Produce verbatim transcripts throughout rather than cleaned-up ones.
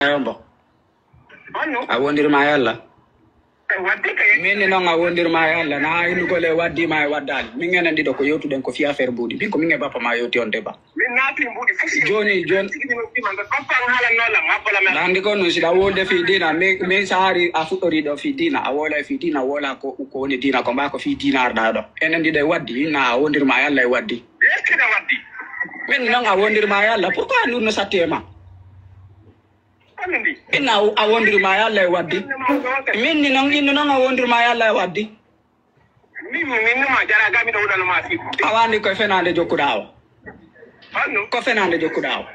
Hombo? A wondirma e Allah? Min ni noon a wondirma e Allah, na innugol e waddima e waddaali. Min enen ɗiɗo ko yewtuɗen ko fii affaire mbuuɗi. Min ko min e bappa ma yewti on débat. Min naati mbuuɗi fof si jooni, jooni. Tigi ɗi min ɗiman ɗo. Bappa an haalanno lam, abbo lam. Anndi ko noon, siɗa wolde fii diina, min, min so haari a fuɗɗori ɗo fii diina, a woola fii diina, woola ko, ko woni diina, ko mbaa ko fii diina arɗa ɗo. Enen ɗiɗo e waddi, na a wondirma e Allah e waddi. Min noon a wondirma e Allah, pourquoi ɗum no satti e ma? Inna a wondirma e Allah e waddi. Min ni noon, innu noon a wondirma e Allah e waddi. Min, min numa jara ga miɗo huɗano ma fii. A wandi koye fenaande jokkuɗa o. Honno? Ko fenaande jokkuɗa o.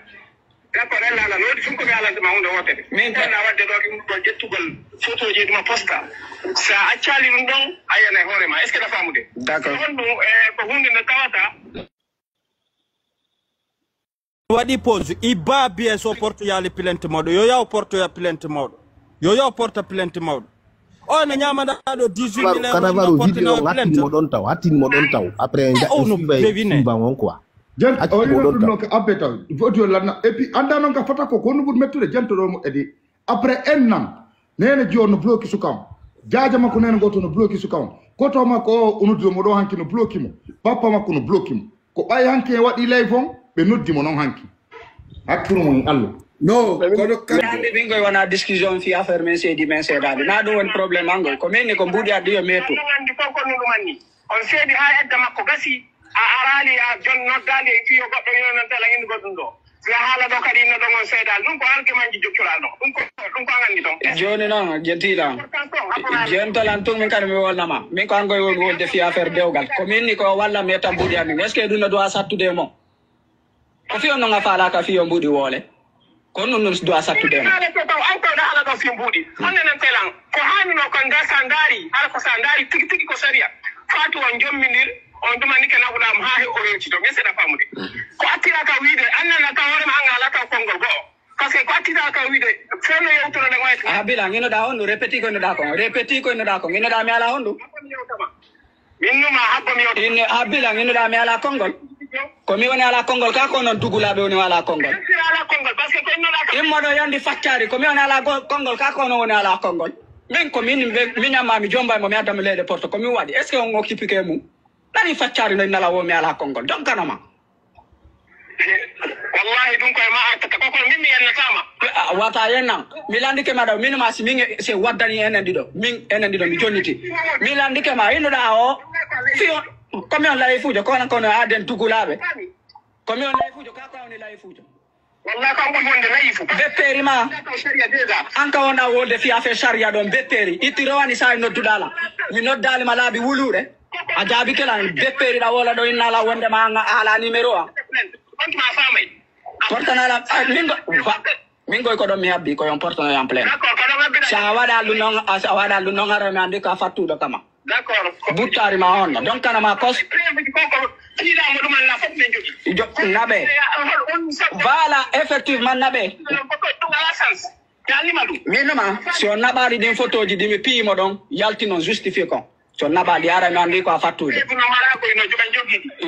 D'accord, en laalan. Woodi tun ko mi haalanta ma huunde wootere. Min ka- Wona wadde ɗo ɗum ɗo ƴettugol photoji ɗuma posta. Sa accali ɗum ɗon, a yiyan e hoore ma. Est-ce que ɗa faamude? D'accord. Honɗum, eh, ko huunde nde tawata. Waɗi pause, i baa biye so porto yaali plainte mawɗo, yo yaw porto ya plainte mawɗo, yo yaw porta plainte mawɗo. O ene ñamanɗa ɗo dix-huit mille euros, kanavaru video on, hattin mo ɗon taw, hattin mo ɗon taw. Après, jaɓɓi suiva e suiva on quoi. Jen o yino ɗum noon ko abbe taw, foti o lanna. Et puis annda noon ka fota ko ko honno ɓuri mettude, jento ɗo mo edi. Après en nan, nene jiyo no bloki suka on. Jaaja makko nene goto no bloki suka on. Koto makko o onodiro mo ɗo hanki no bloki mo. Bappa makko no bloki mo. Ko ɓay hanki en waɗi live on, ɓe noddi mo noon hanki. Hakkuru mo en Allah. No, kono kamɓe min koye wona discussion fii affaire min seedi min seedaade. Na ɗum woni problème an ngoy. Ko min ni ko mbuuɗi addi yo meetu. Andi fof ko no ɗum anni. On seedi haa edda makko gasi. A araali a jon noddaali e fii yo goɗɗo yonantel an indi goɗɗum ɗo. Yo haala ɗo kadi inno ɗon on seedaali. Ɗum ko argumentji jokkiraa ɗo. Ɗum ko ɗum ko an anndi ɗon. Jooni noon, jentiiɗo am. Importance on, haɓɓoraali. Jentol an tun min kadi mi wolna ma. Min ko an ngoy woni wolde fii affaire dewgal. Ko min ni ko walla mi etta mbuuɗi amin. Est-ce que ɗum no duwa sattude e mon? Ko fii on noon a faalaaka fii yo mbuuɗi woole. Ko ɗum ɗum duwa sattude e mon. Haala to taw an tawɗa haala ɗo fii mbuuɗi. Honno nan telan? Ko haanunoo kon ga sa ndaari, hara ko sa ndaari tigi tigi ko sariya. Faatu on jomminir, on ɗumanike naɓuɗaa mo haa he o yewtito. Min seeɗa faamude. Ko attiraaka wiide, an nan a taw hoore ma an a alaa taw konngol go'o. Parce que ko attiraaka wiide, fof no yewtoro nde wayata. A habbila, nginoɗaa honɗum? Répéti ko innoɗaa kon. Répéti ko innoɗaa kon. Nginoɗaa mi alaa honɗum? Habbo mi yewta ma. Min numa habbo mi yewta ma. Inne habbila, nginoɗaa mi alaa konngol. Ko mi woni alaa konngol, kaa ko onon dugulaaɓe woni alaa konngol. Min sira alaa konngol, parce que ko innoɗaa kam. Immoɗo yandi faccaari, ko mi woni alaa go- konngol, kaa ko onon woni alaa konngol. Min ko min, min, min amma mi jomba mo mi adda mo leyɗe porto, ko min waɗi. Est-ce que on occupike mum? Nani faccaari no innala wo mi alaa konngol. Donkanama. Wallahi ɗum koye ma artata ko kono min mi yennatama. Wata yennan. Mi landike ma ɗo min ma si min se waddani enen ɗiɗo. Min enen ɗiɗo mi jonniti. Mi landike ma innuɗa o. Fiyo. Komi on layifujo kono kono aden dugulaɓe. Komi on layifujo ka ko woni layifujo. Wallahi ko an ɓuri wonde layifu. Bepperi ma. An ka wonɗa wolde fi affaire sharia ɗon bepperi. Itti rowani sa nodduɗala. Mi noddali ma laabi wuluɗe. A jaabike lan bepperi ɗa wola ɗo inna ala wonde ma an a ala numéro am. Portana lan min go min goy ko ɗon mi habbi ko yon portano yan plainte. Sa waɗa ɗum non a waɗa ɗum non ara mi andi ka fattuɗo kama. Buttari ma on donc kana ma kos. Naɓe. Voilà effectivement naɓe. Min numa si on naɓali ɗin photoji ɗi mi piyi mo ɗon yalti non justifié kon. So naɓaali ara mi anndi ko a fattude.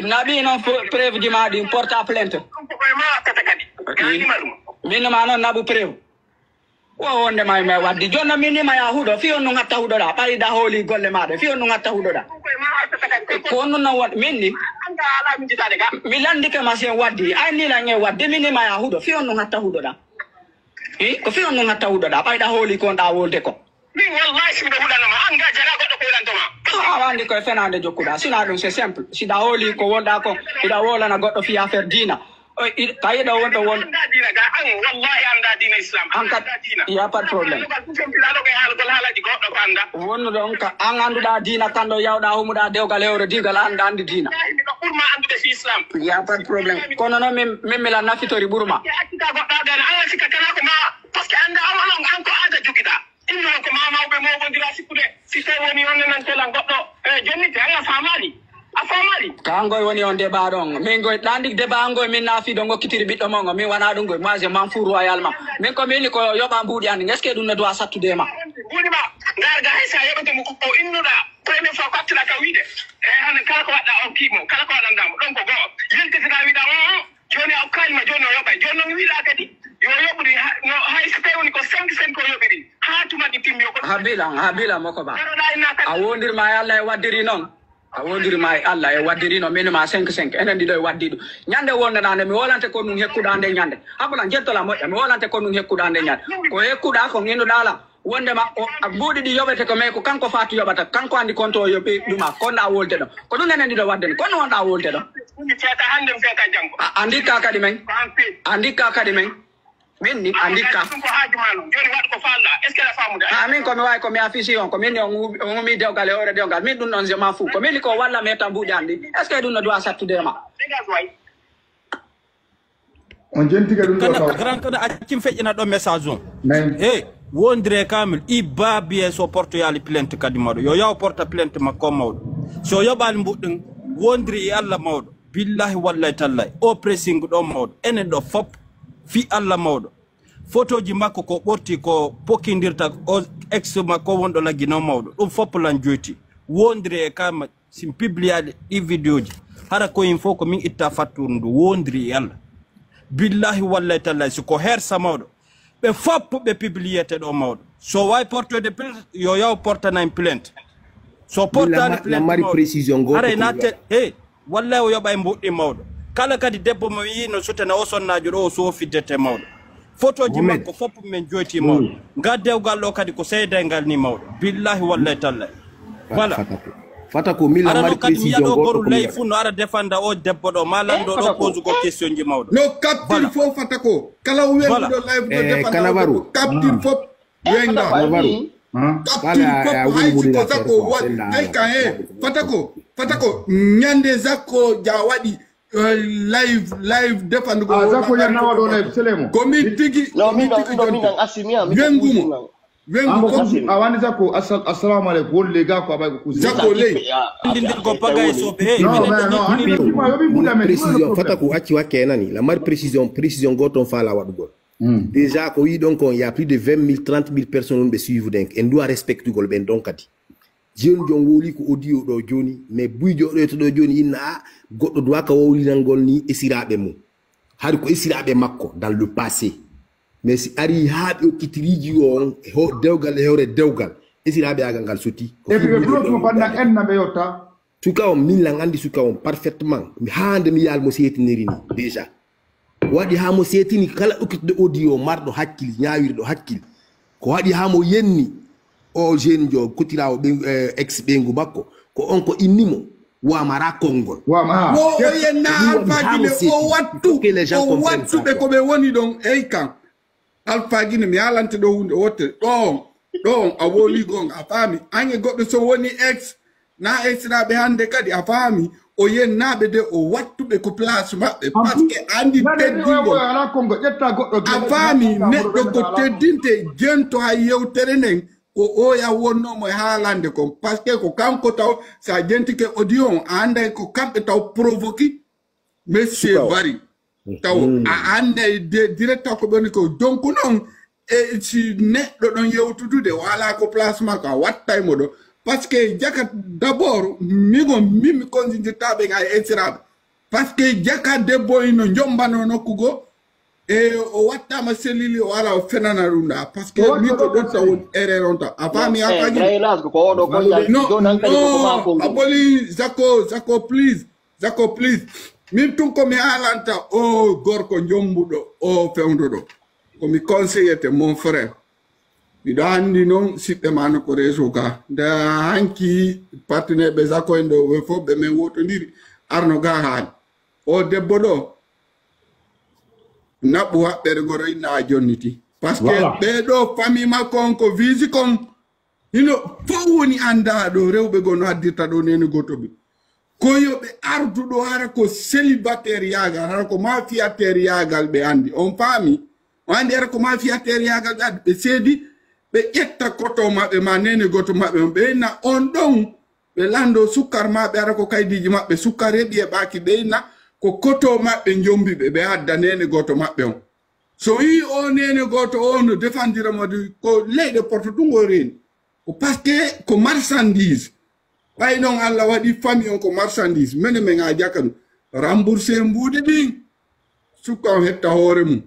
Naɓi noon preuve ji ma ɗin porta plainte. Min ma noon naɓu preuve. Wo wonde ma mi waddi jonno min nima ya huɗo fi on no gatta huɗoɗa ɓayda hooli golle maɗa fi on no gatta huɗoɗa. Ko on non won min ni. Mi landike ma si en waddi ay nilan e waddi min nima ya huɗo fi on no gatta huɗoɗa. Ko fi on no gatta huɗoɗa ɓayda hooli ko on ɗa wolde ko. Min wallahi si miɗo huɗanoma an ga jara goɗɗo ko huɗantoma. A wandi koye fenande jokkuɗa sina ɗum c'est simple siɗa hooli ko wonɗa kon hiɗa wolana goɗɗo fi affaire diina. Ka yiɗo wonɗo won. Anda diina ga an wallahi anda diina islam. An kat ya pas de problème. Ɗo koye haalgol haalaji goɗɗo ko anda. Wonnuɗo on ka an anduɗa diina kanɗo yawɗa humuɗa dewgal hewre digal anda andi diina. Miɗo ɓurma andude fi islam. Ya pas de problème kono noon min min mila nafitori ɓurma. Accita goɗɗo aɗa an sikka kana ko ma parce que anda an an ko aada jogiɗa. Inno ko ma mawɓe moɓondira sikkude si tawi woni on nanantelan goɗɗo e jonnite an a famali a famali. Ka ngoy woni on débat ɗon min ngoy ɗandi débat an ngoy min nafi ɗo gokkitiri ɓiɗɗo mon o min wona ɗum ngoy moi je m'en fous royalement min ko mini ko yoɓa mbuuɗi an est ce que ɗum no dowa sattude ma. Mbuuɗi ma ndarga hay sa yoɓete mo ko innuɗa première fois ko attira ka wiide e hande kala ko waɗɗa on kiimo kala ko waɗanɗa mo ɗon ko goho yiltitata wiɗa on. Jooni a okkaali ma jooni o yoɓay jooni noon wiɗa kadi yo yoɓri no hay so tawi woni Habila, habila moko ba. A wondir ma e Allah e waddiri non. A wondir ma e Allah e waddiri non. Min ma cinq cinq. Enen ɗiɗo e waddi ɗum. Ñande wonde nande mi wolante ko nun hekkuɗa nde ñande. Habla jettola moƴƴa. Mi wolante ko nun hekkuɗa nde ñande. Ko hekkuɗa ko nginduɗa la. Wonde ma o a buuɗi ɗi yoɓete ko mais ko kanko Fatou yoɓata. Kanko andi konto o yoɓi ɗuma. Konda wolde ɗon. Ko ɗum enen ɗiɗo wadde ni. Kono wonɗa wolde ɗon. Feta hande feta janngo. A- Andi ka kadi men. Andi ka kadi men. Min ni andi ka. Ɗum ko haaju ma non. Joni waɗ ko falla. Est-ce que a famude? Ha min ko mi wawi ko mi affiche on ko min on umi dewgal e hoore dewgal min ɗum ɗon je m'en fous ko min ko walla mi etta mbuuƴan ɗi. Est-ce que ɗum no duwa sattude ma? Dégage way. On jentiga ɗum ɗo kana taw. Grand kana accim feƴƴina ɗo message on. Hey, wondire kamil i babiye so porto yali plainte kadi maɗo yo yaw porta plainte makko mawɗo. So yoɓali mbuɗɗum wondiri e Allah mawɗo. Billahi wallahi tallahi o pressing ɗo mawɗo enen ɗo fop fi Allah mawɗo. Photoji makko ko ɓorti ko pokkindirta o ex makko wonɗo laggino mawɗo ɗum fop lan joyti. Wondiri e kama sin publiyaɗe ɗi vidéo ji hara koyin fof ko min itta fattur ndu wondiri e Allah. Billahi wallahi tallahi si ko hersa mawɗo ɓe fop ɓe publiyete ɗo mawɗo so wawi portoyde plainte yo yaw portana en plainte. So portani plainte mari précision goto haray natte. Hey, wallay o yoɓa e mbuɗɗi mawɗo. Kala kadi debbo mo yii no sutana o sonnaajo ɗo o soofidete mawɗo. Fotoji makko fof min joyti mawɗo. Ngal dewgal ɗo kadi ko seeday ngal ni mawɗo. Billahi wallay tallay. Voilà. Fata ko min ara no kadi mi yaɗo goru ley fuu no ara defanda o debbo ɗo ma lanndo ɗo posugo question ji mawɗo. No capture fof fata ko kala o weluɗo live ɗo defanda o debbo capture fof. Wenga. Capture fof hay si ko sako waɗi hay ka he fata ko fata ko ñande zakko ja waɗi. Live live defandugo zakko ya nawa ɗo live selemo ko min tigi no min tigi jonte wengumo. Wengu a wani zakko. Assalamu aleykum won lega ko aɓay ko kusi zakko ley. Ndindir ko bagay soɓe he non non non. Précision fata ko acci wakke nani la mari précision précision goton fala waɗugol. Déjà ko wi ɗon kon ya plus de vingt mille trente mille personnes on ɓe suivre ɗen en doit respectugol ɓen ɗon kadi. Joni jon woli ko audio ɗo joni mais buy joɗoyto ɗo joni inna a goɗɗo duwaka wowlinangol ni esiraɓe mum. Hari ko esiraɓe makko dans le passé mais si ari ha ɓe okkitiriji o on e dewgal e hoore dewgal esiraɓe agal ngal soti. Ko ɓe bloki mo pandan enna ɓe yotta. Suka on min lan andi suka on parfaitement mi hande mi yal mo setiniri ni déjà. Ko waɗi haa mo seetini kala okkitɗo audio marɗo hakkil ñaawirɗo hakkil. Ko waɗi haa mo yenni o jeune jo kotiraawo ex ɓeyngu makko ko on ko inni mo wamara konngol. Wo o yenna alfagine o wattu o wattuɓe ko ɓe woni ɗon ey kan. Alfagine mi yalante ɗo hunde wotte ɗo on ɗo on a woli gonga a faami ange goɗɗo so woni ex. Na esiraɓe hande kadi a faami o yennaaɓe de o wattuɓe ko place maɓɓe parce que andi teddingol a faami neɗɗo ko teddinte jento hay yewtere nden ko oya wonnomo e haalande kon parce que ko kanko taw sa jentike audio on a anday ko kamɓe taw provoki. Monsieur Bari taw a anday de directeur ko ɓeni ko donc noon e si neɗɗo ɗon yewtudude wala ko place makko a wattay mo ɗo parce que jaka d'abord migo mimi konsidirtaɓe ga e esiraɓe parce que jaka debbo ino jombano nokku go e o wattama selili o ala o fenana ɗum ɗa parce que mi ko ɗotta won erreur on ta a faami a faami. Non non a ɓoli zako zako please. Zako please. Min tun ko mi haalanta o gorko jombuɗo o fewndo ɗo ko mi conseillete mon frère. Miɗo anndi noon siɓɓe ma no ko reeso ga nde hanki partenaire ɓe zako en ɗo ɓe fof ɓe men wotondiri arno ga haali o debbo ɗo naɓɓu haɓɓere goro inna a jonniti parce que ɓe ɗo famille makko on ko visi kon. Hino fof woni anndaa ɗo rewɓe goo no addirta ɗo neene gooto ɓe. Ko yo ɓe ardu ɗo hara ko célibataire yaagal, hara ko mafiateur yaagal ɓe anndi. On faami? O anndi hara ko mafiateur yaagal ɓe addi. Ɓe seedi, ɓe ƴetta koto maɓɓe maa neene gooto maɓɓe on. Ɓe inna on ɗon, ɓe lanndo sukkar maɓɓe hara ko kaydiiji maɓɓe. Sukkar heɓi e ɓaaki ɓe inna ko koto maɓɓe njombi ɓe, ɓe adda neene gooto maɓɓe on. So wii o neene gooto o no defandira mo de ko leyɗe porto ɗum o reeni ko parce que ko marchandise. Ɓay noon Allah waɗi famille on ko marchandise mene men a jaka ɗum. Rembourse mbuuɗi ɗin sukka on hetta hoore mum.